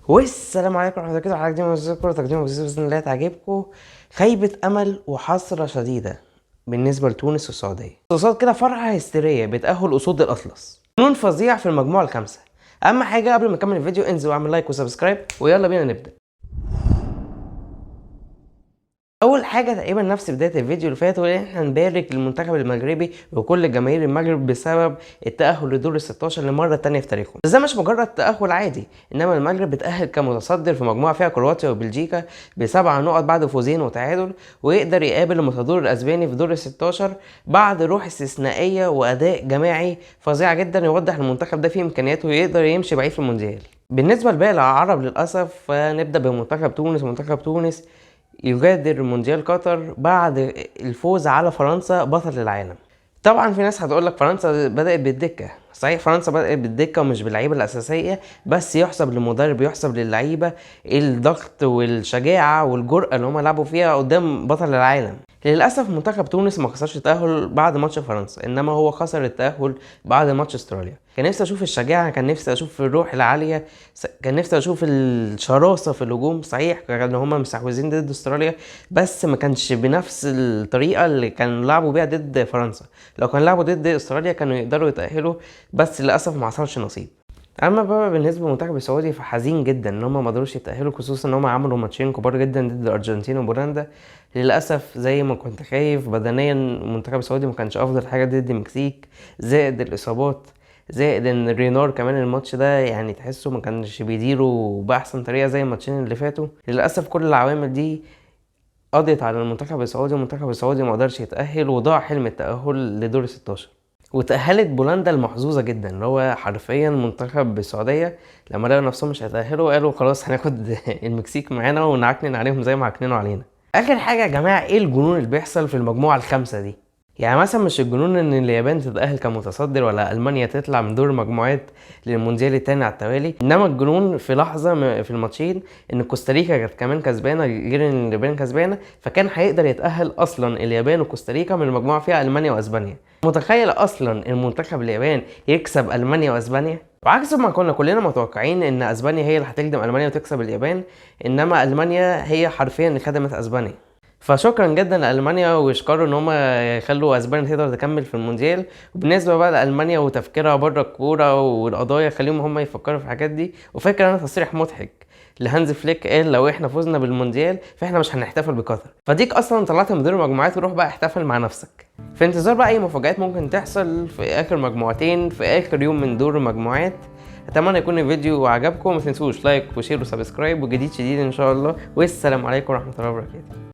والسلام عليكم ورحمة الله وبركاته. حلقة جديدة من الكورة تقديم باذن الله تعجبكم. خيبه امل وحسره شديدة بالنسبة لتونس والسعودية، قصاد كده فرحه هستيريه بتاهل اسود الاطلس، جنون فظيع في المجموعة الخامسة. اهم حاجة قبل ما نكمل الفيديو انزل واعمل like و subscribe، ويلا بينا نبدا. اول حاجة تقريبا نفس بداية الفيديو اللي فات، وان احنا نبارك للمنتخب المغربي وكل جماهير المغرب بسبب التاهل لدور ال 16 لمره تانية في تاريخهم. بس ده مش مجرد تاهل عادي، انما المغرب بتاهل كمتصدر في مجموعة فيها كرواتيا وبلجيكا ب7 نقط بعد فوزين وتعادل، ويقدر يقابل المتدور الاسباني في دور ال 16 بعد روح استثنائية واداء جماعي فظيع جدا يوضح المنتخب ده فيه امكانياته ويقدر يمشي بعيد في المونديال. بالنسبة لباقي العرب للاسف، فنبدا بمنتخب تونس. منتخب تونس يغادر مونديال قطر بعد الفوز على فرنسا بطل العالم. طبعا في ناس هتقول لك فرنسا بدأت بالدكة. صحيح فرنسا بدأت بالدكة ومش باللعيبة الأساسية، بس يحسب للمدرب، يحسب للعيبة الضغط والشجاعة والجرأة اللي هم لعبوا فيها قدام بطل العالم. للأسف منتخب تونس ما خسرش التأهل بعد ماتش فرنسا، إنما هو خسر التأهل بعد ماتش استراليا. كان نفسي أشوف الشجاعة، كان نفسي أشوف الروح العالية، كان نفسي أشوف الشراسة في الهجوم. صحيح كانوا هما مستحوذين ضد استراليا، بس ما كانش بنفس الطريقة اللي كانوا لعبوا بيها ضد فرنسا. لو كان لعبوا ضد استراليا كانوا يقدروا يتأهلوا، بس للأسف ما حصلش نصيب. اما بقى بالنسبة للمنتخب السعودي فحزين جدا ان هم ما قدروش يتاهلوا، خصوصا ان هم عملوا ماتشين كبار جدا ضد الارجنتين وبولندا. للاسف زي ما كنت خايف، بدنيا المنتخب السعودي ما كانش افضل حاجة ضد المكسيك، زائد الاصابات، زائد ان رينار كمان الماتش ده يعني تحسه ما كانش بيديره باحسن طريقه زي الماتشين اللي فاتوا. للاسف كل العوامل دي قضيت على المنتخب السعودي، والمنتخب السعودي ما قدرش يتاهل وضاع حلم التاهل لدور 16. وتأهلت بولندا المحظوظة جدا، اللي هو حرفيا منتخب السعودية لما لقوا نفسهم مش هيتأهلوا قالوا خلاص هناخد المكسيك معانا ونعكنن عليهم زي ما عكننوا علينا. آخر حاجة يا جماعة، ايه الجنون اللي بيحصل في المجموعة الخامسة دي؟ يعني مثلا مش الجنون ان اليابان تتأهل كمتصدر ولا ألمانيا تطلع من دور المجموعات للمونديال التاني على التوالي، انما الجنون في لحظة في الماتشين ان كوستاريكا كانت كمان كسبانة غير ان اليابان كسبانة، فكان هيقدر يتأهل اصلا اليابان وكوستاريكا من المجموعة فيها ألمانيا واسبانيا. متخيل اصلا المنتخب اليابان يكسب المانيا واسبانيا؟ وعكس ما كنا كلنا متوقعين ان اسبانيا هي اللي هتخدم المانيا وتكسب اليابان، انما المانيا هي حرفيا اللي خدمت اسبانيا. فشكرا جدا لالمانيا، ويشكروا ان هم خلوا اسبانيا تقدر تكمل في المونديال. وبالنسبة بقى لالمانيا وتفكيرها بره الكورة والقضايا، خليهم هم يفكروا في الحاجات دي. وفاكر انا تصريح مضحك لهانز فليك قال لو احنا فزنا بالمونديال فاحنا مش هنحتفل بقطر. فديك اصلا طلعت من دور المجموعات، وروح بقى احتفل مع نفسك. في انتظار بقى اي مفاجآت ممكن تحصل في اخر مجموعتين في اخر يوم من دور المجموعات. اتمنى يكون الفيديو عجبكم، ما تنسوش like و share و subscribe، وجديد شديد ان شاء الله. والسلام عليكم ورحمة الله وبركاته.